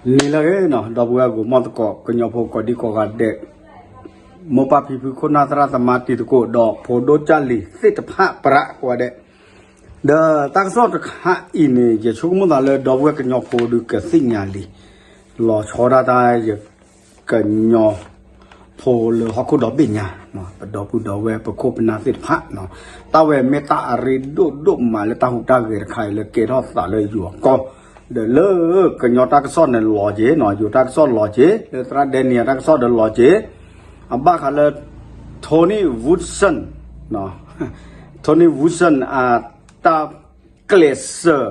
နံၤလၢအဂ့ၤနီၤ ဒီပုၢ်ဝဲၢ်ဂီၢ်မီၢ်သကိး ကညီဖိကိးဒံကိးဂၤဒဲး, မိၢ်ပၢ်ဖံဖုခိၣ်နၢ်သရၣ်သမါတံၤသကိး ဒီးဖိဒိၣ်ကၢ်လံၤသ့ၣ်တဖၣ်ပြးကိးဂၤဒဲး, ဒီးတၢ်ကစီၣ်တခါအံၤန့ၣ် ယဆိကမိၣ်သးလၢဒီပုၢ်ဝဲၢ်ကညီဖိဒုးကသ့ၣ်ညါလံ, လီၤဆီဒၣ်တၢ်ယ ကညီဖိလၢဟီၣ်ခိၣ်ဒီဘ့ၣ်ညါ, ပဒီပုၢ်ဒီဝဲၢ်ပခိၣ်ပနၢ်သ့ၣ်တဖၣ်, တၢ်ဝဲမ့ၢ်တၢ်အရ့ဒိၣ်ဒိၣ်မးလၢတၢ်ဟူးတၢ်ဂဲၤတခါအံၤလၢကဲထီၣ်သးလၢယိၤအကီၢ်, ဒီးလၢကညီတၢ်ကစီၣ်န့ၣ်လီၤက့ၤနီၤ, ယိၤတၢ်ကစီၣ်လီၤက့ၤ, လၢသရၣ်ဒဲနံယၤတၢ်ကစီၣ်ဒီးလီၤက့ၤ, အဘၣ်ဃးလၢ Tony Wilson, Tony Wilson အတၢ်ကျဲးစၢး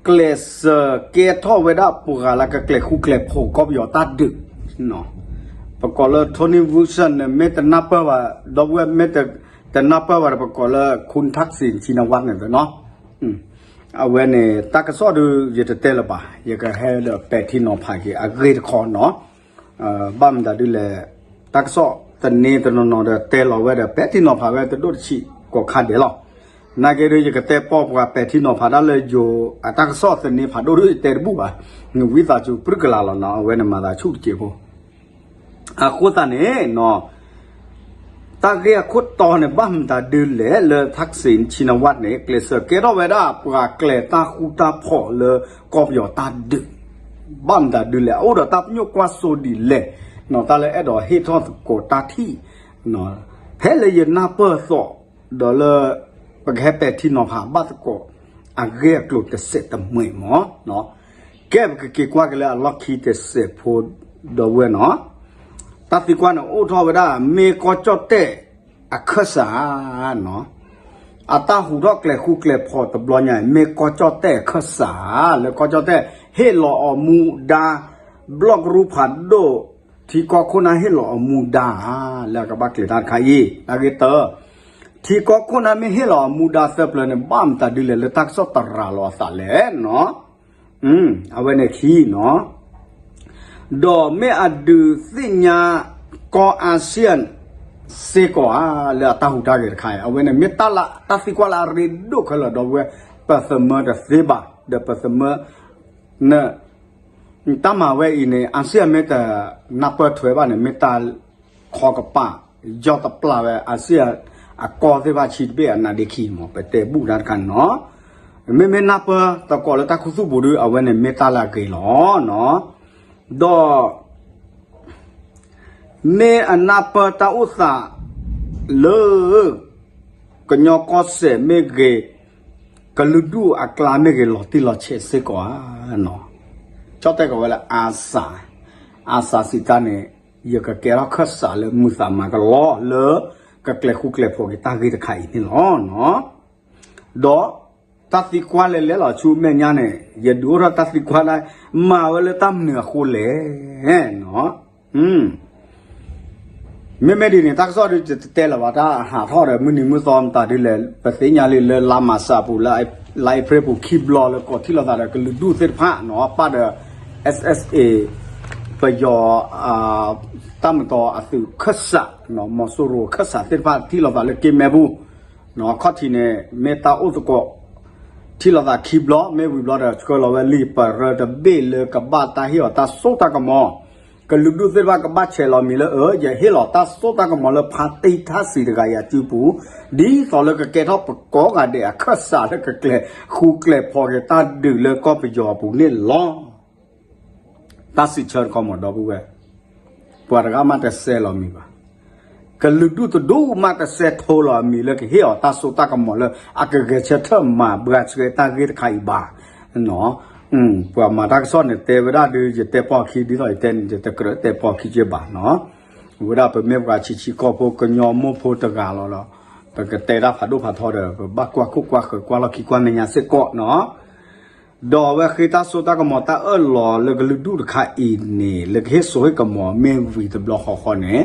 ကျဲးစၢးကဲထီၣ်ဝဲဒၣ်ပှၤလၢကကျဲၤဃူကျဲၤဖိးကီၢ်ပယီၤတၢ်ဒုး, ပကိးလၢ Tony Wilson န့ၣ် မ့ၢ်တနၢ်ပၢၢ်ဘၣ်, ဒီပုၢ်ဝဲၢ်မ့ၢ်တနၢ်ပၢၢ်ဘၣ်ဒီး ပကိးလၢ Khun Thaksin Shinawatra န့ၣ်နီၤ, အဝဲန့ၣ် တၢ်ကစီၣ်ဒုးယတတဲလၢၤဘၣ်, ယကဟဲဒီးပဲာ်ထံနီၤဖးက့ၤအဂ့ၢ်တခီနီၤ ဘၣ်မတၤဒုလဲၣ်, တၢ်ကစီၣ်သန့တနီၤနီၤဒီးတဲလီၤဝဲဒီး ပဲာ်ထံနီၤဖးဝဲတဒိၣ်တဆံးကိးခါဒဲးလီၤ. နာ်က့ဒုး ယကတဲပီၢ်ပှၤပဲာ်ထံနီၤဖးတၢ်လၢယိၤအတၢ်ကစီၣ်သန့ဖးဒိၣ်ဒုး ယတဲတဘူၣ်ဘၣ်, နဝံသးစူၤပြုၢ်ကလာ်လီၤနီၤ, အဝဲန့ၣ်မၤသးဆူၣ်တစဲးဖိ အဃိသတးန့ၣ်နီၤ တၢ်ဂ့ၢ်အခိၣ်တီန့ၣ် ဘၣ်မတၤဒုလဲၣ်လၢ Thaksin Shinawatra န့ၣ် ကျဲးစၢးကဲထီၣ်ဝဲဒၣ် ပှၤကျဲၤတၢ်ဃူတၢ်ဖိးလၢကီၢ်ပယီၤတၢ်ဒုး, ဘၣ်မတၤဒုလဲၣ်, အအိၣ်ဒီးတၢ်ပညိၣ်ကွၢ်စိဒ်လဲၣ်, တၢ်လၢအဲၣ်ဒိးဟ့ၣ်ထီၣ်သကိးတၢ်ထံၣ်, ဖဲလၢယနၢ်ပၢၢ်သီး ဒီးလၢ ပကဟဲပဲာ်ထံနီၤဖးဘၣ်သကိး အဂ့ၢ်အကျိၤတစဲးတမှဲးမး, ကဲပကက့ၤကွၢ်က့ၤလၢအလီၢ်ခံတစဲးဖိ ဒီပုၢ်ဝဲၢ်နီၤ, တၢ်သံကွၢ်န့ၣ်အိၣ်ထီၣ်ဝဲဒၣ် မ့ၢ်ကီၢ်ကၠီၣ်တဲၣ်အခၢၣ်စးနီၤ, အတၢ်ဟူးထီၣ်ကျဲၤဃူကျဲၤဖိးတဘျီညါ မ့ၢ်ကီၢ်ကၠီၣ်တဲၣ်အခၢၣ်စး လၢကီၢ်ကၠီၣ်တဲၣ်ဟ့ၣ်လီၤအီၤမူဒါ, ဘျီၣ်ကရူၢ်ဖးဒိၣ် ထံကီၢ်ခိၣ်နၢ်ဟ့ၣ်လီၤအီၤမူဒါဧါ, လၢအကဘၣ်ကျဲၤတၢ်တခါအံၤ, တၢ်ဂ့ၢ်တၢ, ထံကီၢ်ခိၣ်နၢ်မ့ၢ်ဟ့ၣ်လီၤအီၤမူဒါသၢပျၢၤန့ၣ် ဘၣ်မတၤဒုလဲၣ်လၢတၢ်ကစီၣ်တရၤလီၤအသးလဲၣ်နီၤ, အဝဲန့ၣ်ခံနီၤ ဒီးမ့ၢ်အဒုးသ့ၣ်ညါ ကီၢ် ASEAN စ့ၢ်ကီးဧါ, လၢအတၢ်ဟူးတၢ်ဂဲၤတခါအံၤ အဝဲန့ၣ်မ့ၢ်တၢ်လၢတၢ်သံကွၢ်လၢအရ့ဒိၣ်ခဲလၢာ် ဒီပုၢ်ဝဲၢ်, ပသမၢတသ့ဘၣ်, ဒီးပသမၢန့ၣ် တၢ်မၤဝဲအံၤန့ၣ် ASEAN မ့ၢ်တနၢ်ပၢၢ်ထွဲဘၣ်န့ၣ် မ့ၢ်တၢ်ခီကပၤ ယီၢ်တပျၢ်ဝဲ ASEAN အကီၢ်သ့ၣ်တဖၣ်ဆံတဘ့ၣ်အနးဒ့ခံမး ပတဲဘူၣ်တၢ်တခါန့ၣ်နီၤ, မ့မ့ၢ်နၢ်ပၢၢ်သကိးလၢတၢ်ခူသူၣ်ပူၤဒု အဝဲန့ၣ်မ့ၢ်တၢ်လၢအဂ့ၤလီၤနီၤ, ဒီး မ့ၢ်အနၢ်ပၢၢ်တၢ်အိၣ်သးလၢ ကညီကီၢ်စဲၣ်မ့ၢ်ဂ့ၤ, ကလုာ်ဒူၣ်အကျါမ့ၢ်ဂ့ၤ လီၤတံၢ်လီၤဆဲးစ့ၢ်ကီးဧါနီၤ, ကၠီၣ်တဲၣ်ကိးဝဲလၢ ARSA, ARSA စံးတၢ်န့ၣ် ယကကဲထီၣ်ခၢၣ်စးလၢမုာ်သးမၤကလီလၢ ကကျဲၤဃူကျဲၤဖိးက့ၤတၢ်ဂ့ၢ်တခါအံၤန့ၣ်လီၤနီၤ, ဒီး တၢ်သံကွၢ်လၢလဲၤလီၤဆူမဲာ်ညါန့ၣ် ယဒုးအိၣ်ထီၣ်တၢ်သံကွၢ်ဒၣ် မၤဝဲလၢတၢ်မနုၤအဃိလဲၣ်နီၤ, မ့မ့ၢ်ဒ်န့ၣ် တၢ်ကစီၣ်ဒုးတတဲလၢၤဘၣ် တၢ်ဟးထီၣ်ဒီးမုၢ်နံၤမုၢ်သီမတၤဒ်လဲၣ် ပသ့ၣ်ညါလံလၢလါမၤစးပူၤ လါအ့ဖြ့ၣ်ပူၤခံဘျီလၢကီးထံၣ်လိာ်သးဒီးကလုာ်ဒူၣ်သ့ၣ်တဖၣ်နီၤ ပၣ်ဒီး SSA ပယီၤ တၢ်မတီၤအသုးခၢၣ်စး မီၤစိရိၤခၢၣ်စးသ့ၣ်တဖၣ်ထံၣ်လိာ်သးလၢက့မဲပူၤ ခီၣ်ထံးန့ၣ် မ့ၢ်တၢ်အိၣ်သကိး ထံၣ်လိာ်သးခံဘျီ မ့ၢ်ဝံၤဘျီဒီး ဆှၢလီၤဝဲလံာ်ပရၢတဘ့ၣ်လၢကဘၣ်တၢ်ဟ့ၣ်အီၤတၢ်စိတၢ်ကမီၤ, ကလုာ်ဒူၣ်သ့ၣ်တဖၣ်ကဘၣ်ဆဲးလီၤမံၤလၢအၢ ယဟ့ၣ်လီၤတၢ်စိတၢ်ကမီၤလၢဖါတံၢ်ထၣ်စံးတဂၤအံၤအစုပူၤ, ဒ်သိးလၢကကဲထီၣ်ပကိးဂၤဒဲးအခၢၣ်စးလၢကကျဲၤဃူကျဲၤဖိးက့ၤတၢ်ဒုးလၢကီၢ်ပယီၤအပူၤန့ၣ်လီၤ. တၢ်စံးဆၢတခီမးဒီပုၢ်ဝဲၢ်, ပှၤတဂၤမးတဆဲးလီၤမံၤဘၣ်. ကလုာ်ဒူၣ်တဒူၣ်မးတဆဲးထိလီၤအမံၤလၢကဟ့ၣ်အီၤတၢ်စိတၢ်ကမီၤလၢ အကဂဲၤဆၢထၢၣ်မၤဘှါဆှဲတၢ်ဂ့ၢ်တခါအံၤဘၣ်. ပှၤမၤတၢ်ကစီၣ်န့ၣ်တဲဝဲဒၣ်ဒုး ယတဲပိာ်ခံ ဒ်သိးယတဲန့ၣ် ယတကြၢးတဲပိာ်ခံက့ဘၣ်နီၤ. ဝဲဒၣ်ပမ့ၢ်ပှၤဆံးဆံးကီၢ်ဖိ ကညီမိၢ်ဖိတဂၤလီၤဒီး ပကတဲတၢ်ဖးဒိၣ်ဖးထီဒီး ပဘၣ်ကွၢ်ခိၣ်ကွၢ်ဃၢၤကွၢ်လီၢ်ခံကွၢ်မဲာ်ညါစ့ၢ်ကီးနီၤ. ဒီးအဝဲဃ့တၢ်စိတၢ်ကမီၤတၢ်အၢၣ်လီၤလၢကလုာ်ဒူၣ်တခါအံၤန့ၣ် လၢကဟ့ၣ်စိဟ့ၣ်ကမီၤမ့ၢ်ဝံၤတဘျီဃီဃီန့ၣ်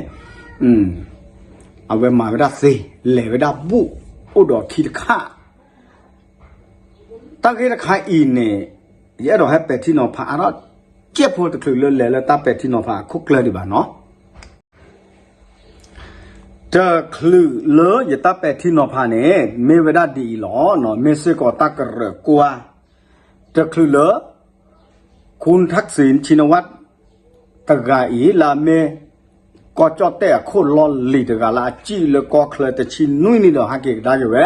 အဝဲမၤဝဲဒၣ်သ့ လဲၤဝဲဒၣ်ဘူၣ် အိၣ်ဒီးခံတခါ တၢ်ဂ့ၢ်တခါအံၤန့ၣ် ယအဲၣ်ဒိးဟဲပဲာ်ထံနီၤဖးအါထီၣ် ကဲဖိတချုးလၢလဲၤလၢတၢ်ပဲာ်ထံနီၤဖးအခိၣ်ကျၢၢ်ဒံးဘၣ်နီၤ. တချုးလၢယတၢ်ပဲာ်ထံနီၤဖးန့ၣ် မ့ၢ်ဝဲဒၣ်ဒ်အံၤလီၤ. မ့ၢ်စ့ၢ်ကီးတၢ်ကရၢၢ်ကွၢ် တချုးလၢ คุณทักษิณ ชินวัตร တဂၤအံၤ လၢအမ့ၢ် ကီၢ်ကၠီၣ်တဲၣ်အခိၣ်လီၢ်လံၤတဂၤလၢအစံၣ်လၢကီၢ်ချၢတဆံနွံနံၣ်ဒီးဟဲက့ၤကဒါက့ၤဝဲ,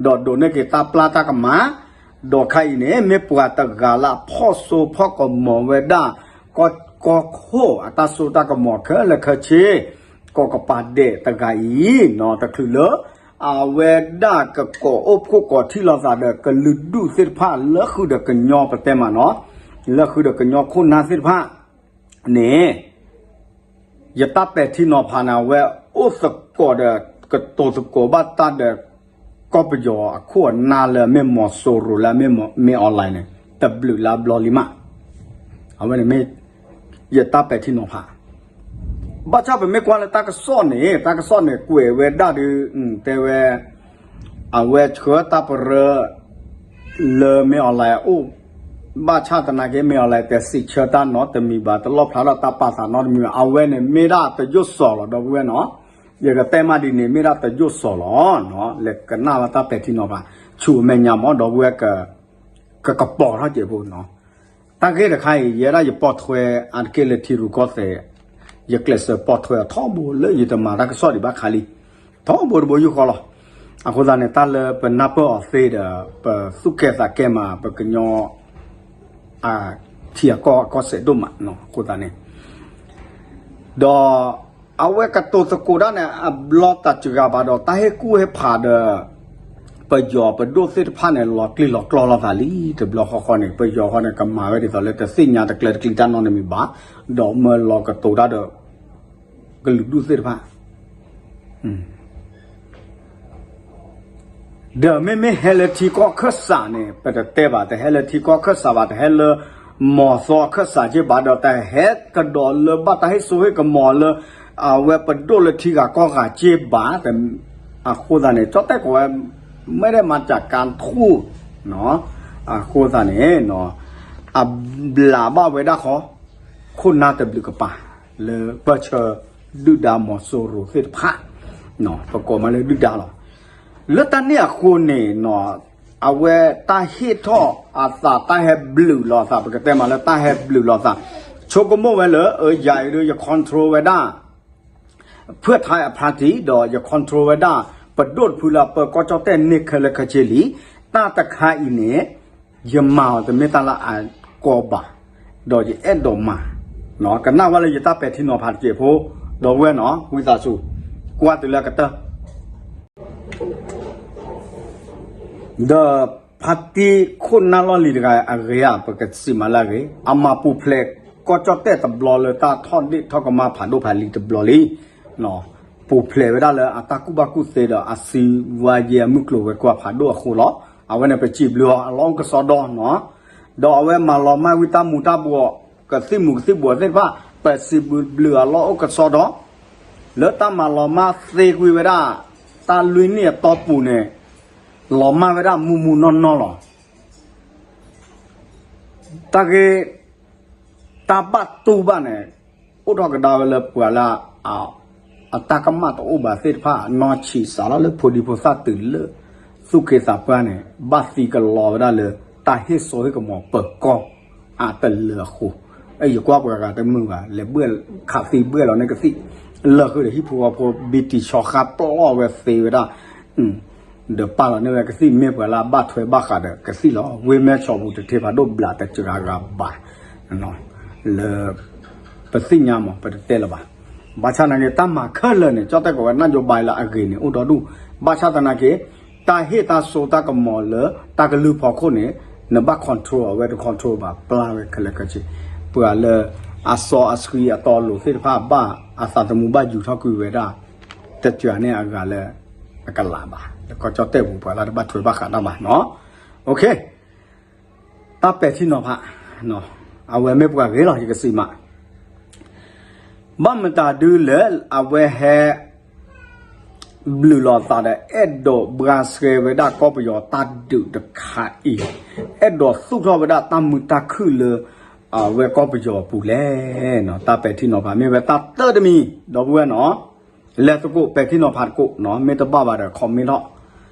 ဒီးဒိးန့ၢ်က့ၤတၢ်ပျၢ်တၢ်ကမၣ်, ဒီးခါအံၤန့ၣ် မ့ၢ်ပှၤတဂၤလၢအဖီၣ်စိဖီၣ်ကမီၤဝဲဒၣ် ကီၢ်ခိၣ်အတၢ်စိတၢ်ကမီၤခဲလၢာ်ခဲဆ့, ကီၢ်ကပၤဒဲးတဂၤအံၤ နီၤ တချုးလၢ အဝဲဒၣ်ကကိးအိၣ်ဖှိၣ်ကိးထံၣ်လိာ်သးဒီးကလုာ်ဒူၣ်သ့ၣ်တဖၣ်လၢဃုာ်ဒီးကညီပတဲမးနီၤ, လၢဃုာ်ဒီးကညီခိၣ်နၢ်သ့ၣ်တဖၣ်န့ၣ် ယတၢ်ပဲာ်ထံနီၤဖးန့ၣ် အဝဲအိၣ်သကိးဒီး ကတိၤသကိးဘၣ်တၢ်ဒီး ကီၢ်ပယီၤအခိၣ်အနၢ်လၢအမ့ၢ်မီၤစိရိၤလၢအမ့ၢ်မီၤ မင်းအောင်လှိုင်န့ၣ် တဘျုးလၢအဘျီလံမး, အဝဲန့ၣ်မ့ၢ် ယတၢ်ပဲာ်ထံနီၤဖး ဘၣ်ဆၣ်ပမ့ၢ်ကွၢ်လၢတၢ်ကစီၣ်န့ၣ် တၢ်ကစီၣ်န့ၣ်ကွဲးဝဲဒၣ်ဒီး တဲဝဲ အဝဲဆှၢတၢ်ပရၢ လၢမင်းအောင်လှိုင်အအိၣ်, ဘၣ်ဆၣ်သနာ်က့ မင်းအောင်လှိုင် တဲစံးဆၢတၢ်နီတမံၤဘၣ်, တလီၣ်ဖျါထီၣ်တၢ်ပာ်သးနီတမံၤဘၣ်, အဝဲန့ၣ်မ့ၢ်ဒၣ်တယိၣ်စီၤလီၤ ဒီပုၢ်ဝဲၢ်နီၤ, ယကတဲမးဒ်န့ၣ် မ့ၢ်ဒၣ်တယိၣ်စီၤလီၤ, လဲၤကနၣ်ဘၣ်တၢ်ပဲာ်ထံနီၤဖး ဆူမဲာ်ညါမး ဒီပုၢ်ဝဲၢ် ကကပီၤထီၣ်ကဲးဖိနီၤ တၢ်ဂ့ၢ်တခါအံၤ ယဲဒၣ်ယပိာ်ထွဲအါတက့ၢ်လၢထံရူၢ်ကီၢ်သဲး, ယကျဲးစၢးပိာ်ထွဲအီၤထီဘိလၢယတမၤတၢ်ကစီၣ်ဒံးဘၣ်ခါလံ, ထီဘိတဘိယူၢ်ဃီလီၤ. အဃိသတးန့ၣ် တၢ်လၢပနၢ်ပၢၢ်အီၤသ့ဒီး ပသူၣ်ကဲသးကဲမး ပကညီ ထံအကီၢ်အကီၢ်စဲးဒိၣ်မးနီၤ အဃိသတးန့ၣ် ဒီး အဝဲကတိၤသကိးတၢ်န့ၣ် အဘျီတၢ်စှၤဘၣ်ဒီး တၢ်ဟ့ၣ်ကူၣ်ဟ့ၣ်ဖးဒီး ပယီၤပဒိၣ်သ့ၣ်တဖၣ်န့ၣ် လီၤကျံၢ်လီၤကျီလိာ်သးလံ တဘျီဃီဃီန့ၣ် ပယီၤဃီန့ၣ် ကမၤဝဲဒ်သိးလၢတသ့ၣ်ညါတကျဲတကျံးတၢ်နီတမံၤဘၣ်, ဒီးမၢလီၤကတိၤတၢ်ဒီး ကလုာ်ဒူၣ်သ့ၣ်တဖၣ် ဒီးမ့မ့ၢ်ဟဲလၢထံကီၢ်ခၢၣ်စးန့ၣ် ပတတဲဘၣ်, တဟဲလၢထံကီၢ်ခၢၣ်စးဘၣ်, တဟဲလၢ မီၤသီခၢၣ်စးက့ဘၣ်, ဒီးတဟဲကဒီးလၢဘၣ်တၢ်ဟ့ၣ်စိဟ့ၣ်ကမီၤလၢ အဝဲပဒိၣ်လၢထံဂၤကီၢ်ဂၤက့ဘၣ်, အဃိသတးန့ၣ် ကၠီၣ်တဲၣ်ကီးဝဲ မ့ၢ်ဒၣ်မၤစၢၤကါထူၣ် အဃိသတးန့ၣ် အဘျးဘၣ်ဝဲဒၣ်ဃီ ခိၣ်နၢ်တဘျုးကပၤ လၢပၢၢ်ဆၢ ဒုၣ်ဒါမီၤစိရိၤသ့ၣ်တဖၣ်, ပကိးမးလၢဒုၣ်ဒါလီၤ. လၢတၢ်န့ၣ်အဃိန့ၣ် အဝဲတၢ်ဟ့ၣ်ထီၣ်အသး တၢ်ဟဲဘျုးလီၤအသး ပကတဲမးလၢတၢ်ဟဲဘျုးလီၤအသး, ဆိကမိၣ်ဝဲလၢ ယၤအံၤဒီး ယ control ဝဲဒၣ် ဖုၣ်ထါအ party ဒီးယ control ဝဲဒၣ် ပဒိၣ်တဖုလၢအပၢၤကီၢ်ကၠီၣ်တဲၣ်န့ၢ်ခဲလၢာ်ခဲဆ့လံ, တၢ်တခါအံၤန့ၣ် ယမၤအီၤတမ့ၢ်တၢ်လၢအကီဘၣ်, ဒီးယအဲၣ်ဒိးမၤ, ကနၣ်ဝဲလၢယတၢ်ပဲာ်ထံနီၤဖးတစဲးဖိ, ဒီပုၢ်ဝဲၢ်နီၤ ဝံသးစူၤ, ကွၢ်တုၤလၢအကတၢၢ် ဒီး party ခိၣ်နၢ်လီၢ်လံၤတဂၤအဂ့ၤဧါ, ပကစံးမးလၢအဂ့ၤ, အမၤပူၤဖျဲးကီၢ်ကၠီၣ်တဲၣ်တဘျီလၢတၢ်ထီၣ်ဒ့ၣ်ထီၣ်ကမၣ်ဖးဒိၣ်ဖးလံၤတဘျီလံ, ပူၤဖျဲးဝဲဒၣ်လၢအတၢ်ကူၣ်ဘၣ်ကူၣ်သ့ဒီးအစံးဝါယဲအမုၢ်ကျိၤဝဲၤကွာ်ဖးဒိၣ်အဃိလီၤ. အဝဲန့ၣ် ပစံးဘျုးအီၤအလီၢ်အိၣ်ကစီဒီနီၤ, ဒီးအဝဲမၤလီၤမၢ်ဝံတၢ်မူၤတၢ်ဘှီး ကသံၣ်မူၤကသံၣ်ဘှီးသ့ၣ်တဖၣ် ပစံးဘျုးအီၤလီၢ်အိၣ်ကစီဒီ, လၢတၢ်မၤလီၤမၢ်သ့ကွံာ်ဝဲဒၣ် တၢ်လွံၢ်နံၣ်အတီၢ်ပူၤန့ၣ် လီၤမၢ်ဝဲဒၣ်မူမူနီၢ်နီၢ်လီၤ. တၢ်ဂ့ၢ် တၢ်ဘၣ်တူၢ်ဘၣ်န့ၣ် အိၣ်ထီၣ်ကဒါဝဲလၢပှၤလၢ အတၢ်ကမၣ်တအိၣ်ဘၣ်သ့ၣ်တဖၣ် နီၢ်ဆံးစးထီၣ်လၢဖိဒံဖိသၣ်တုၤလၢ သူၣ်က့သးပှၢ်န့ၣ် ဘၣ်သံကလီဝဲဒၣ်လၢ တၢ်ဟ့ၣ်စိဟ့ၣ်ကမီၤပၢၤကီၢ်အတလၢအဃိ, ယကွၢ်ပှၤဂၤတမုာ်ဘၣ် လဲၤဘှဲၣ်ခးသံဘှဲၣ်လီၤန့ၢ်ကသံၣ်, လၢဃုာ်ဒီးဟံၣ်ဖိဃီဖိ ဘံတံၤဆီဃါပျီၢ်ဝဲသ့ဝဲဒၣ် ဒီးပာ်လီၤန့ၢ်ဝဲကသံၣ် မ့ၢ်ပှၤလၢအဘၣ်ထွဲဘၣ်ဃးဒီးကသံၣ်လီၤ. ဝ့ၢ်မဲၢ်ဆီးပူၤတထံဖးဒိၣ်ဘျးတစှၤဂၤဘၣ် လၢ ပသ့ၣ်ညါမး ပတတဲလၢၤဘၣ်. ဘၣ်ဆၣ်သနာ်က့ တၢ်မၤခဲလၢာ်န့ၣ် ကၠီၣ်တဲၣ်ကီးဝဲ နၢ်ယိၤဘါလၢအဂ့ၤန့ၣ် အိၣ်ဒီဒူၣ်, ဘၣ်ဆၣ်သနာ်က့ တၢ်ဟ့ၣ်တၢ်စိတၢ်ကမီၤလၢ တၢ်ကလုၢ်ဖီခိၣ်န့ၣ် နဘၣ် control အဝဲတ control ဘၣ် ပျၢ်ဝဲခဲလၢာ်ခဲဆ့, ပှၤလၢ အစီအဆှံအတီအလိၤသ့ၣ်တဖၣ်ဘၣ် အသးသမူဘၣ်ယူၤထီၣ်ကွံာ်ဝဲဒၣ် တစှၤန့ၢ်အဂၤလၢ အကလးဘၣ် လၢကီၢ်ကၠီၣ်တဲၣ်ပူၤ ပှၤလၢတဘၣ်ထွဲဘၣ်ဃးတၢ်ဘၣ်နီၤ. တၢ်ပဲာ်ထံနီၤဖး အဝဲမ့ၢ်ပှၤဂ့ၤလီၤ ယကစံးမး ဘၣ်မတၤဒုလဲၣ် အဝဲဟဲ ဘျုးလီၤသးဒီး အဲၣ်ဒိးဘှါဆှဲဝဲဒၣ်ကီၢ်ပယီၤတၢ်ဒုးတခါအံၤ, အဲၣ်ဒိးသူၣ်ထီၣ်ဝဲဒၣ်တၢ်မုာ်တၢ်ခုၣ်လၢ အဝဲကီၢ်ပယီၤအပူၤလဲၣ်. တၢ်ပဲာ်ထံနီၤဖး မ့ၢ်ဝဲတၢ်တၢတမံၤ ဒီပုၢ်ဝဲၢ်နီၤ, လဲၤသကိး ပဲာ်ထံနီၤဖးသကိးနီၤ, မ့ၢ်တဘၣ်ဘၣ်ဒီး comment ထီၣ်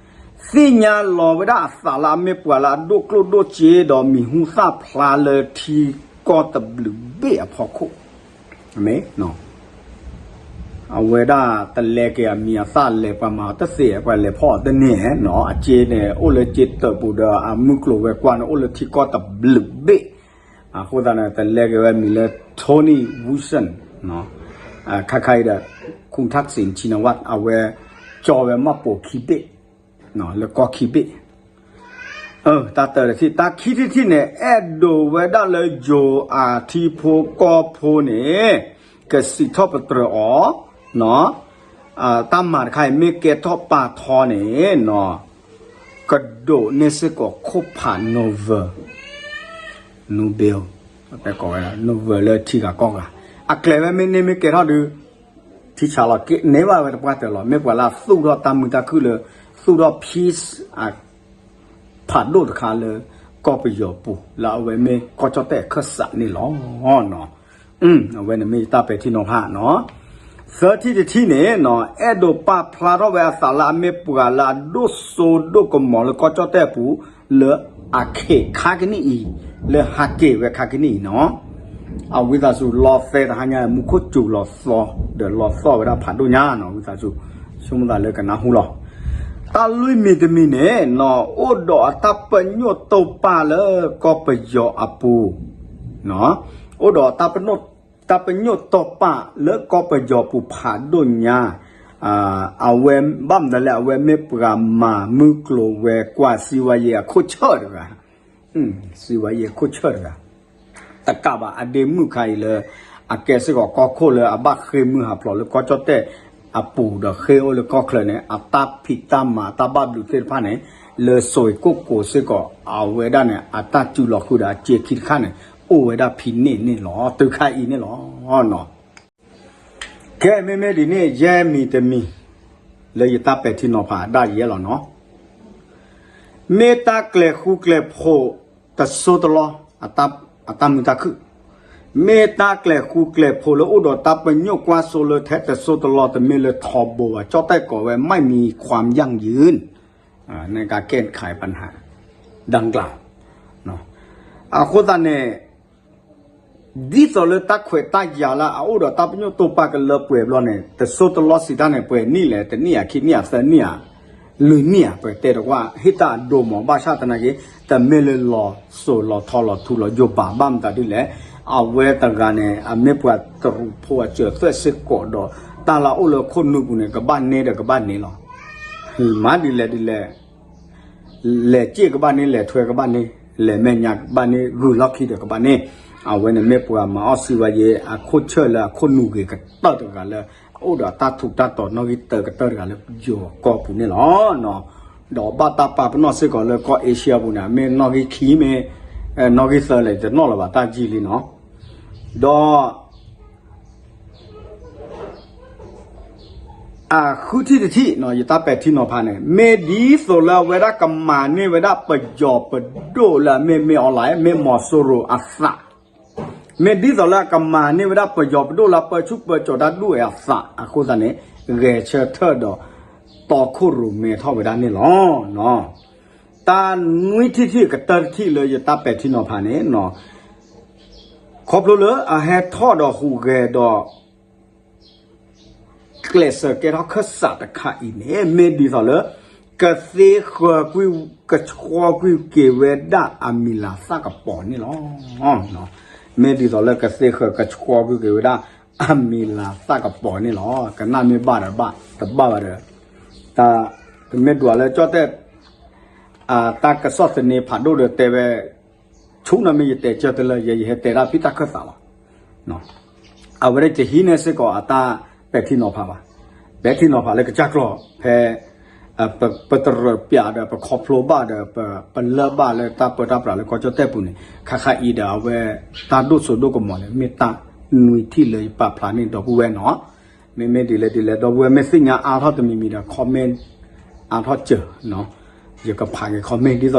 သ့ၣ်ညါလီၤဝဲဒၣ်အသးလၢအမ့ၢ်ပှၤလၢအဒိၣ်ကျိၣ်ဒိၣ်စ့ဒီးမံၤဟူသၣ်ဖျါလၢထံကီၢ် ကီၢ်တဘျုးဘ့ၣ်အဖီခိၣ်, မ့ၢ် အဝဲဒၣ်တလဲက့ၤအမံၤအသၣ်လဲၤပှၤမၤအီၤတသ့ ပှၤလဲၤဖီၣ်အီၤတန့ၢ်နီၤ အစ့န့ၣ် အိၣ်လၢစ့တၢးပူၤဒီးအမုၢ်ကျိၤဝဲၤကွာ်န့ၣ် အိၣ်လၢထံကီၢ်တဘျုးဘ့ၣ်, အဃိသတးန့ၣ် တလဲက့ၤဝဲမံၤလၢ Tony Wilson, ခါခါအံၤဒီး Khun Thaksin Shinawatra အဝဲ ကၠီဝဲမၢ်ပိာ်ခံဘ့ၣ် လၢကီၢ်ခံဘ့ၣ် တၢ်တၢတထံၣ် တၢ်ခံထံၣ်တထံၣ်န့ၣ် အဲၣ်ဒိးဝဲဒၣ်လၢယိၤအထံဖိကီၢ်ဖိန့ၣ် ကစံးထီၣ်ပတြၢၤအီၤ, တၢ်မၤတခါအံၤမ့ၢ်ကဲထီၣ်ပာ်ထီန့ၣ် ကဒိးန့ၢ်စ့ၢ်ကီးခိၣ်ဖး Nobel, Nobel, ပဲကိးဝဲ Nobel လၢထံဂၤကီၢ်ဂၤ, အကျဲၤဝဲမ့ၢ်န့ၢ်မ့ၢ်ကဲထီၣ်ဒုး ထံဆးလီၤက့ၤန့ၢ်ဘၣ်ဝဲတပှၢ်တၢၢ်လီၤ. မ့ၢ်ပှၤလၢအသူၣ်ထီၣ်တၢ်မုာ်တၢ်ခုၣ်လၢ သူၣ်ထီၣ် peace အ ဖးဒိၣ်တခါလၢ ကီၢ်ပယီၤပူၤ လၢအဝဲမ့ၢ်ကီၢ်ကၠီၣ်တဲၣ်အခၢၣ်စးန့ၣ်လီၤ. အဝဲန့ၣ်မ့ၢ်ယတၢ်ပဲာ်ထံနီၤဖးနီၤ. သၢထံၣ်တထံၣ်န့ၣ်နီၤ အဲၣ်ဒိးပာ်ဖျါထီၣ်ဝဲအသးလၢအမ့ၢ်ပှၤလၢအဒိၣ်စိဒိၣ်ကမီၤလၢကီၢ်ကၠီၣ်တဲၣ်ပူၤ လၢအခဲခါကနံၣ်အံၤ လၢဟးက့ၤဝဲခါကနံၣ်အံၤနီၤ. အဝံသးစူၤလီသဲတဟါညါ မူခိၣ်စူၤလီၤသီ ဒီးလီသီၣ်ဝဲဒၣ်ဖးဒိၣ်ညါနီၤ ဝံသးစူၤ ဆိကမိၣ်သးလၢကနၢ်ဟူလီၤ. တၢ်လွံၢ်မံၤတမံၤန့ၣ်နီၤ အိၣ်ဒီးအတၢ်ပညိၣ်တိာ်ပာ်လၢကီၢ်ပယီၤအပူၤ အိၣ်ဒီးတၢ်ပညိၣ်တိာ်ပာ်လၢကီၢ်ပယီၤပူၤဖးဒိၣ်ညါ, အဝဲဘၣ်မနုၤလဲၣ် အဝဲမ့ၢ်ပှၤမၤမုၢ်ကျိၤဝဲၤကွာ် စံးဝဲယဲအခိၣ်ဆၢၣ်တဂၤ, စံးဝဲယဲအခိၣ်ဆၢၣ်တဂၤ တကးဘၣ်အဒ့မုၣ်ခါအံၤလၢ အကဲစ့ၢ်ကီးကီၢ်ခိၣ်လၢအဘၣ်ဃ့ၢ်မုၢ်ဟးဖျိးလၢကီၢ်ကၠီၣ်တဲၣ်အပူၤဒီးဃ့ၢ်အိၣ်လၢကီၢ်ချၢန့ၣ် အတၢ်ဖံးတၢ်မၤအတၢ်ဘၣ်ဘျုးသ့ၣ်တဖၣ်န့ၣ် လၢစိၤအံၤကိၣ်ကိၤစ့ၢ်ကီး အဝဲဒၣ်န့ၣ် အတၢ်စူၤလီၤဃုာ်ဒီးအစ့ခံတခါန့ၣ် အိၣ်ဝဲဒၣ်ဖံးန့ၢ်န့ၣ်လီၤ. တုၤခါအံၤန့ၣ်လီၤ. ကဲ မ့မ့ၢ်ဒ်န့ၣ် ယဲၢ်မံၤတမံၤ လၢယတၢ်ပဲာ်ထံနီၤဖးအဒၣ်ယဲလီၤနီၤ. မ့ၢ်တၢ်ကျဲၤဃူကျဲၤဖိးတစိၢ်တလီၢ် အတၢ်မုာ်တၢ်ခုၣ်, မ့ၢ်တၢ်ကျဲၤဃူကျဲၤဖိးလၢအိၣ်ဒီးတၢ်ပညိၣ်ကွၢ်စိလၢထဲတစိၢ်တလီၢ် တမ့ၢ်လၢထီဘိဘၣ် ကၠီၣ်တဲၣ်ကိးဝဲ ไม่มีความยั่งยืน ในการแก้ไขปัญหาดังกล่าว အဃိသတးန့ၣ် ဒ်သိးလၢတၢ်ခွဲးတၢ်ယာ်လၢအအိၣ်ဒီးတၢ်ပညိၣ်တိာ်ပာ်ကလၢပှဲၤဘျီန့ၣ် တစိၢ်တလီၢ်စံးတၢ်န့ၣ် ပှဲၤနံၣ်လဲၣ် တနံၣ်ဧါ ခံနံၣ်ဧါ သၢနံၣ်ဧါ လွံၢ်နံၣ်ဧါ ပတဲတကွၢ် ဟ့ၣ်တၢ်အဒိမး ဘၣ်ဆၣ်သနာ်က့ တမ့ၢ်လၢလီၤစိၤလီၤထီလီၤထူလီၤယိာ်ဘၣ် ဘၣ်မတၤဒ်လဲၣ် အဝဲတဂၤန့ၣ် အမ့ၢ်ပှၤတရူးဖိအစၢၤသွဲၣ်စ့ၢ်ကီးဒီး တၢ်လၢအအိၣ်လၢခိၣ်နူာ်ပူၤန့ၣ် ကဘၣ်န့ၢ်ဒီးကဘၣ်န့ၢ်လီၤ. မၤဒ်လဲၣ်ဒ်လဲၣ် လဲၤစ့ၢ်ကဘၣ်န့ၢ် လဲၤထွဲကဘၣ်န့ၢ် လဲၤမဲာ်ညါကဘၣ်န့ၢ် ဂုာ်လီၢ်ခံဒီးကဘၣ်န့ၢ် အဝဲန့ၣ်မ့ၢ်ပှၤမၤအီၣ်စံးဝဲယဲ အခိၣ်ဆၢၣ်လၢအခိၣ်နူာ်ဂ့ၤကတၢၢ်တဂၤလၢ အိၣ်ဒီးတၢ်ထူးတၢ်တီၤနီၣ်ဂံၢ်တၢကတၢၢ်တဂၤလၢယိၤကီၢ်ပူၤန့ၣ်လီၤ. ဒီးဘၣ်တၢ်ပာ်ပနီၣ်စ့ၢ်ကီးလၢကီၢ်အ့ရှံယါပူၤန့ၣ် မ့ၢ်နီၣ်ဂံၢ်ခံမ့ၢ် နီၣ်ဂံၢ်သၢလဲၣ် တနီၣ်လၢၤဘၣ်တၢ်ယံာ်လံနီၤ. ဒီး အဃုထံၣ်တထံၣ် ယတၢ်ပဲာ်ထံနီၤဖးန့ၣ် မ့ၢ်ဒ်သိးလၢအဝဲဒၣ်ကမၤန့ၢ်ဝဲဒၣ်ပယီၤပဒိၣ်လၢအမ့ၢ် မင်းအောင်လှိုင် မ့ၢ်မီၤစိရိၤအသး မ့ၢ်ဒ်သိးလၢအကမၤန့ၢ်ဝဲဒၣ်ပယီၤပဒိၣ်လၢပၢဆူၣ်ပၢစိးတၢ်ဒူၣ်အသးအဃိသတးန့ၣ် ဂဲၤဆၢထၢၣ်ဒီး တီခိၣ်ရိၣ်မဲထီၣ်ဝဲဒၣ်န့ၣ်လီၤ. တၢ်နွံထံၣ်ထံၣ်ကတၢၢ်တထံၣ်လၢယတၢ်ပဲာ်ထံနီၤဖးန့ၣ် ခီဖျိလၢအဟဲထီၣ်ဒီးဟူးဂဲၤဒီး ကျဲးစၢးကဲထီၣ်ခၢၣ်စးတခါအံၤန့ၣ် မ့ၢ်ဒ်သိးလၢ ကသ့ဃၢၤကွံာ် ကဆှီကွံာ်က့ၤဝဲဒၣ်အမံၤလၤသၣ်ကပီၤန့ၣ်လီၤ. မ့ၢ်ဒ်သိးလၢကသ့ဃၢၤကဆှီကွံာ်က့ၤဝဲဒၣ်အမံၤလၤသၣ်ကပီၤန့ၣ်လီၤ. ကနၣ်မ့ၢ်ဘၣ်ဒီးဘၣ် တဘၣ်ဘၣ်ဒီး တၢ် ပမ့ၢ်ဒွးလၢကၠီၣ်တဲၣ် တၢ်ကစီၣ်သန့ဖးဒိၣ်ဒီးတဲဝဲ ဆူနီၤမ့ၢ်ယတဲကၢၢ်တလၢ ယဲယဟဲတဲဒၣ်ဖံးတၢ်ခၢၣ်သးလီၤ. အဝဲဒၣ်ယဟံးန့ၢ်စ့ၢ်ကီးအတၢ်ပဲာ်ထံနီၤဖးဘၣ်. ပဲာ်ထံနီၤဖးလၢကစၢ်ကျီၤ ဖဲ ပတရၢးပၠးဒီး ပခီဖျိဘၣ်ဒီး ပလၢၢ်ဘၣ်လၢတၢ်ပၢတၢ်ပြးလၢကီၢ်ကၠီၣ်တဲၣ်ပူၤန့ၣ် ခါခါအံၤဒီးအဝဲ တၢ်ဒိၣ်စိဒိၣ်ကမီၤန့ၣ် မ့ၢ်တၢ်နွံထံၣ်လၢယပာ်ဖျါန့ၢ်ဒီပုၢ်ဝဲၢ်နီၤ. မ့မ့ၢ်ဒ်လဲၣ်ဒ်လဲၣ် ဒီပုၢ်ဝဲၢ်မ့ၢ်သ့ၣ်ညါအါထီၣ်တမံၤမံၤဒီး comment အါထီၣ်စၢၤ ယကဖးက့ၤ comment ဒ်သိး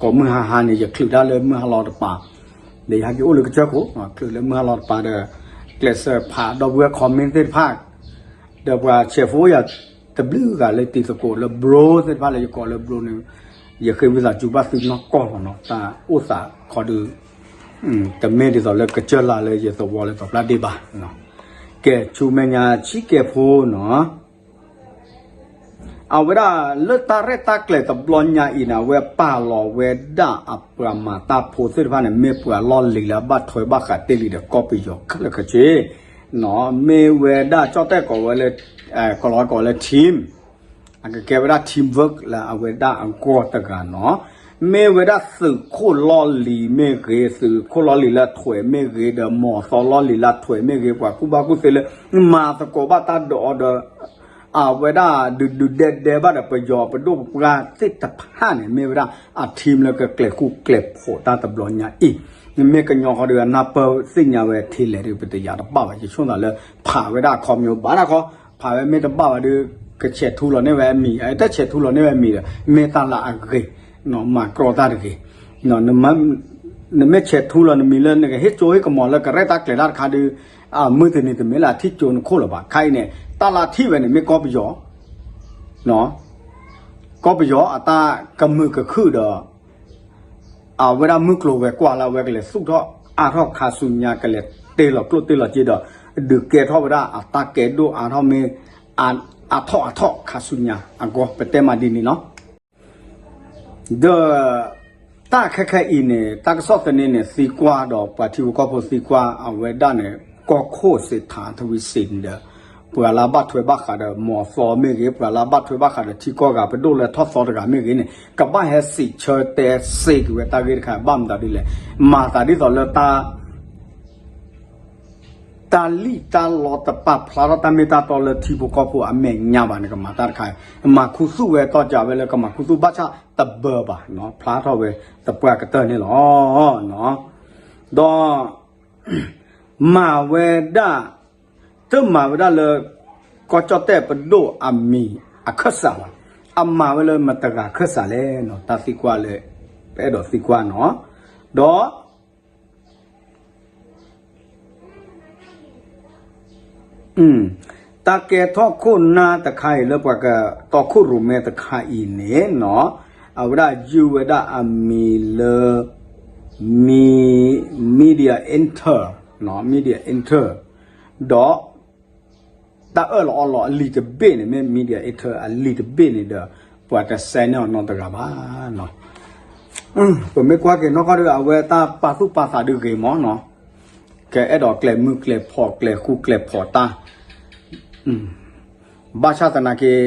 ကိးမုၢ်ဟါဟါန့ၣ် ယချုးတၢ်လၢမုၢ်ဟါလီၤတပၤ ဒီးယဟဲက့ၤအိၣ်လၢကစၢၢ်ခိၣ် ချုးလၢမုၢ်ဟါလီၤတပၤဒီး ကျဲးစၢးဖးဒီပုၢ်ဝဲၢ် comment သ့ၣ်တဖၣ် ဒီးပှၤဆဲးဖိယၤတဘျုးဂၤလၢတံၤသကိးလၢ bro သ့ၣ်တဖၣ်လၢယကိးလၢ bro န့ၣ် ယဃ့ဝံသးစူၤဘၣ်သုနီၢ်ကီၢ်လီၤနီၤ တၢ်အိၣ်သးခီဒုး တမ့ၢ်ဒ်သိးလၢကစၢၢ်လၢ်လၢယသဝီလၢတပျၢ်ဒ့ၣ်ဘၣ်. ကဲ ဆူမဲာ်ညါဆံးကဲဖိနီၤ အဝဲဒၣ်လၢတၢ်ရဲၣ်တၢ်ကျဲၤတဘျီညါအံၤန့ၣ် အဝဲပာ်လီၤဝဲဒၣ်အပှၤမၤတၢ်ဖိသ့ၣ်တဖၣ်န့ၣ် မ့ၢ်ပှၤလီၢ်လံၤလၢအဘၣ်ထွဲဘၣ်ဃးတ့ၢ်လံဒီးကီၢ်ပယီၤခဲလၢာ်ခဲဆ့, မ့ၢ်ဝဲဒၣ်ကၠီၣ်တဲၣ်ကိးဝဲလၢ ကိးလီၤကိးဝဲလၢ team အကကဲဝဲဒၣ် teamwork လၢအဝဲဒၣ်အဂီၢ်တဂၤနီၤ. မ့ၢ်ဝဲဒၣ်သုးခိၣ်လီၢ်လံၤမ့ၢ်ဂ့ၤ, သုးခိၣ်လီၢ်လံၤလၢထွဲးမ့ၢ်ဂ့ၤ, ဒီးမီၤသီလီၢ်လံၤလၢထွဲးမ့ၢ်ဂ့ၤ, ပှၤကူၣ်ဘၣ်ကူၣ်သ့လၢ မၤသကိးဘၣ်တၢ်ဒီးအီၤဒီး အဝဲဒၣ်ဒုးဒုးဒဲဒဲဘၣ်ဒီးပယီၤပဒိၣ်ပပှၢ်သ့ၣ်တဖၣ်န့ၣ် မ့ၢ်ဝဲဒၣ်အ team လၢကကျဲၤဃူကျဲၤဖိးတၢ်တဘျီညါအံၤ, မ့ၢ်ကညီဃီဒီးအနၢ်ပၢၢ်သ့ၣ်ညါဝဲထဲလဲၣ်ဒီး ပတယာ်တဘၣ်ဘၣ်. ယဆိကမိၣ်သးလၢဖးဝဲဒၣ်အခီပညီဘၣ်တၢ်ခီ, ဖးဝဲမ့ၢ်တဘၣ်ဘၣ်ဒီး ကဆဲးထူလီၤန့ၢ်ဝဲအမံၤ, တဆဲးထူလီၤန့ၢ်ဝဲအမံၤဒီး မ့ၢ်တၢ်လၢအဂ့ၤ, မၤကြီတၢ်တဂ့ၤ. နမ့ၢ်ဆဲးထူလီၤနမံၤလၢနကဟ့ၣ်ကၠိဟ့ၣ်ကမီၤလၢကရဲၣ်တၢ်ကျဲၤတၢ်တခါဒီး အမုၢ်တနံၤတမ့ၢ်လၢအထံၣ်ကၠိနခိၣ်လၢၤဘၣ်. ခဲအံၤန့ၣ် တၢ်လၢအထံၣ်ဝဲန့ၣ် မ့ၢ်ကီၢ်ပယီၤ ကီၢ်ပယီၤအတၢ်ကမုာ်ကခုၣ်ဒီး အဝဲဒၣ်မုၢ်ကျိၤဝဲၤကွာ်လၢအဝဲကလဲၤသူၣ်ထီၣ်အါထီၣ်ခါဆူညါ ကလဲၤတ့ၢ်လီၤကျိၣ်တ့ၢ်လီၤစ့ဒီး ဒုးကဲထီၣ်ဝဲဒၣ်အတၢ်ကဲဒိၣ်အါထီၣ်မ့ၢ် အါထီၣ်အါထီၣ်ခါဆူညါအဂီၢ် ပတဲမးဒ်န့ၣ်လီၤ. ဒီးတၢ်ခဲခဲအံၤန့ၣ် တၢ်ကစီၣ်သန့န့ၣ် သံကွၢ်ဒီးပှၤထံဖိကီၢ်ဖိသံကွၢ်အဝဲဒၣ်န့ၣ် ကီၢ်ခိၣ်စ့းထးထဝံစ့န့ၣ်ဒီး ပှၤလၢဘၣ်ထွဲဘၣ်ဃးဒီးမီၤသီမ့ၢ်ဂ့ၤ, ပှၤလၢဘၣ်ထွဲဘၣ်ဃးဒီးထံကီၢ်ဂၤပဒိၣ်လၢထီၣ်သီတဂၤမ့ၢ်ဂ့ၤန့ၣ် ကဘၣ်ဟဲစံးဆၢတဲစ့က့ၤဝဲတၢ်ဂ့ၢ်တခါ ဘၣ်မတၤဒ်လဲၣ်. မၤသးဒ်သိးလၢတၢ် တၢ်လံၣ်တၢ်လီတပာ်ဖျါထီၣ်တၢ်မ့ၢ်တၢ်တီလၢထံဖိကီၢ်ဖိအမဲာ်ညါဘၣ်န့ၣ် ကမၤတၢ်တခါအံၤ မၤခူသူၣ်ဝဲတီၢ်ကးဝဲလၢကမၤခူသူၣ်ဘၣ်ဆၣ်တဘၢဘၣ်နီၤ ဖျါထီၣ်ဝဲသပှၢ်ကတၢၢ်န့ၣ်လီၤ. ဒီး မၤဝဲဒၣ် တမၤဝဲဒၣ်လၢ ကီၢ်ကၠီၣ်တဲၣ်ပဒိၣ်အမံၤအခၢၣ်စးဘၣ်, အမၤဝဲလၢမတဂၤခၢၣ်စးလဲၣ်နီၤ တၢ်သံကွၢ်လၢ ပအဲၣ်ဒိးသံကွၢ်နီၤ. ဒီး တၢ်ကဲထီၣ်ခိၣ်နၢ်တခါအံၤလၢပှၤကတီခိၣ်ရိၣ်မဲတခါအံၤန့ၣ်နီၤ အဝဲဒၣ်ယုၢ်ဝဲဒၣ်အမံၤလၢ Media Inter, Media Inter ဒီး တၢ်အၢၣ်လီၤအီလီၤအလံာ်တဘ့ၣ်န့ၣ် မ့ၢ် Media Inter အလံာ်တဘ့ၣ်န့ၣ်ဒီး ပှၤတစဲးန့ၢ်အီၤနီတဂၤဘၣ်နီၤ. ပမ့ၢ်ကွၢ်က့ၤနီၢ်ကီၢ်ဒီး အဝဲတၢ်ပာ်သူၣ်ပာ်သးဒုးဂ့ၤမးနီၤ, ကအဲၣ်ဒိးကျဲၤမုၢ်ကျဲၤဖီၣ်ကျဲၤဃူကျဲၤဖီၣ်တၢ် ဘၣ်ဆၣ်သနာ်က့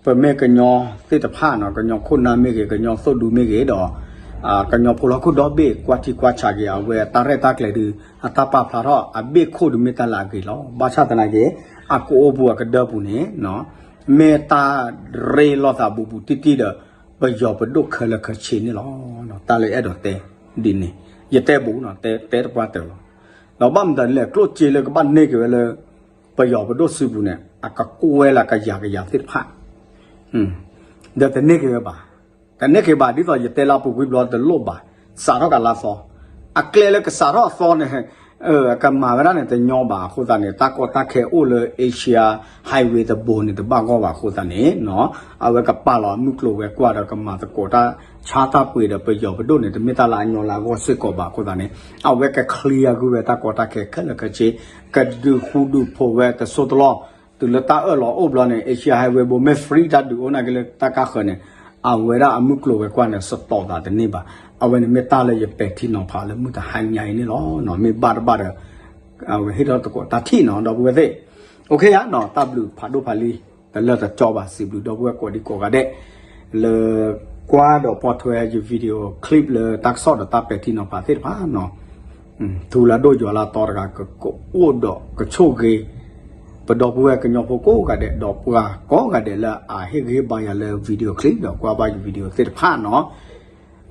ပမ့ၢ်ကညီသ့ၣ်တဖၣ်နီၤ ကညီခိၣ်နၢ်မ့ၢ်ဂ့ၤ ကညီသိၣ်ဒူမ့ၢ်ဂ့ၤဒီး ကညီဖိလၢဟီၣ်ခိၣ်ဒီဘ့ၣ်ကွၢ်ထံကွၢ်ဆးက့ၤ အဝဲတၢ်ရဲၣ်တၢ်ကျဲၤဒုး အတၢ်ပာ်ဖျါထီၣ်အဘ့ၣ်ခိၣ်ဒုးမ့ၢ်တၢ်လၢအဂ့ၤလီၤ. ဘၣ်ဆၣ်သနာ်က့ အကအိၣ်ပူၤအကဒၢပူၤန့ၣ် မ့ၢ်တၢ်ရ့လိာ်သးဘူးဘူးတံၢ်တံၢ်ဒီး ပယီၤပဒိၣ်ခဲလၢာ်ခဲဆ့န့ၣ်လီၤ. တၢ်လၢအဲၣ်ဒိးတဲဒ်န့ၣ် ယတဲဘူးနီၤ တဲတဲတပှၢ်တၢၢ်လီၤ. ဒီးဘၣ်မတၤဒ်လဲၣ် ကျိၣ်စ့လၢကဘၣ်န့ၢ်က့ၤဝဲလၢ ပယီၤပဒိၣ်စုပူၤန့ၣ် အကကွဲလၢကယၤကယၤသ့ၣ်တဖၣ် ဒီးတန့ၢ်က့ၤဝဲဘၣ်. တန့ၢ်က့ၤဘၣ် ဒ်သိးယတဲလၢပူၤကွံာ်ဘျီတလိၣ်ဘၣ် စးထီၣ်ကလါသီ အကျဲလၢကစးထီၣ်အသီန့ၣ် ကမၤဝဲဒၣ်န့ၣ်တညီဘၣ်အဃိသတးန့ၣ် တၢ်ကီတၢ်ခဲအိၣ်လၢ Asia Highway တဘိန့ၣ် တဘၣ်ဂီၢ်ဘၣ်အဃိသတးန့ၣ် အဝဲကပာ်လီၤမုၢ်ကျိၤဝဲၤကွာ်ဒီးကမၤသကိးတၢ်ဆါတၢ်ပှ့ၤဒီးပယီၤပဒိၣ်န့ၣ် တမ့ၢ်တၢ်လၢအညီလၢအဂီၢ်စ့ၢ်ကီးဘၣ်အဃိသတးန့ၣ် အဝဲက clear ကွံာ်ဝဲတၢ်ကီတၢ်ခဲခဲလၢာ်ခဲဆ့ ကဒုးဃူဒုးဖိးဝဲတစိၢ်တလီၢ် တုၤလၢတၢ်အၢၣ်လီၤအိၣ်ဘျီန့ၣ် Asia Highway ဘိမ့ၢ် free တၢ်ဒုးအိၣ်နာ်က့လၢတၢ်ကါဃၢၤန့ၣ် အဝဲဒၣ်အမုၢ်ကျိၤဝဲၤကွာ်န့ၣ် စတီးသးတန့ၢ်ဘၣ်. အဝဲန့ၣ်မ့ၢ်တၢ်လၢယပဲာ်ထံနီၤဖးလၢမုၢ်တဟါညါအံၤန့ၣ်လီၤ. မ့ၢ်ဘၣ်တဘၣ်ဒီး အဝဲဟ့ၣ်ထီၣ်သကိးတၢ်ထံၣ်နီၤ ဒီပုၢ်ဝဲၢ်သ့ၣ် OK ယါနီၤ တၢ်ဘျုးဖးဒိၣ်ဖးလံ တလၢတကၠီဘၣ် စံးဘျုးဒီပုၢ်ဝဲၢ်ကိးဒံကိးဂၤဒဲး လၢကွၢ်ဒီးပိာ်ထွဲယ video clip လၢတၢ်ကစီၣ်ဒီးတၢ်ပဲာ်ထံနီၤဖးသ့ၣ်တဖၣ်နီၤ ထူလၢဒိၣ်ယွၤလၢတီတဂၤ ကကအိၣ်ဒီးကဆိၣ်ဂ့ၤ ပဒီပုၢ်ဝဲၢ်ကညီဖိကိးဂၤဒဲး ဒီးပှၤကိးဂၤဒဲးလၢအဟ့ၣ်ဂံၢ်ဟ့ၣ်ဘါယၤလၢ video clip ဒီးကွၢ်ဘၣ်ယ video သ့ၣ်တဖၣ်နီၤ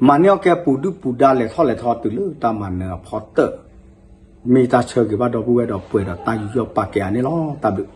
မၤန့ၢ်အီၣ်ကဲပူၤဒုၣ်ပူၤဒါလဲၤထီၣ်လဲၤထီတုၤလၢတၢ်မၤနၢၤအဖီတၢၢ် မ့ၢ်တၢ်ဆၢဂ့ၤဘၣ်ဒီပုၢ်ဝဲၢ်ဒီးပှဲၤဒီးတၢ်ယူးယီၣ်ပာ်ကဲအါန့ၣ်လီၤ. တၢ်ဘျုး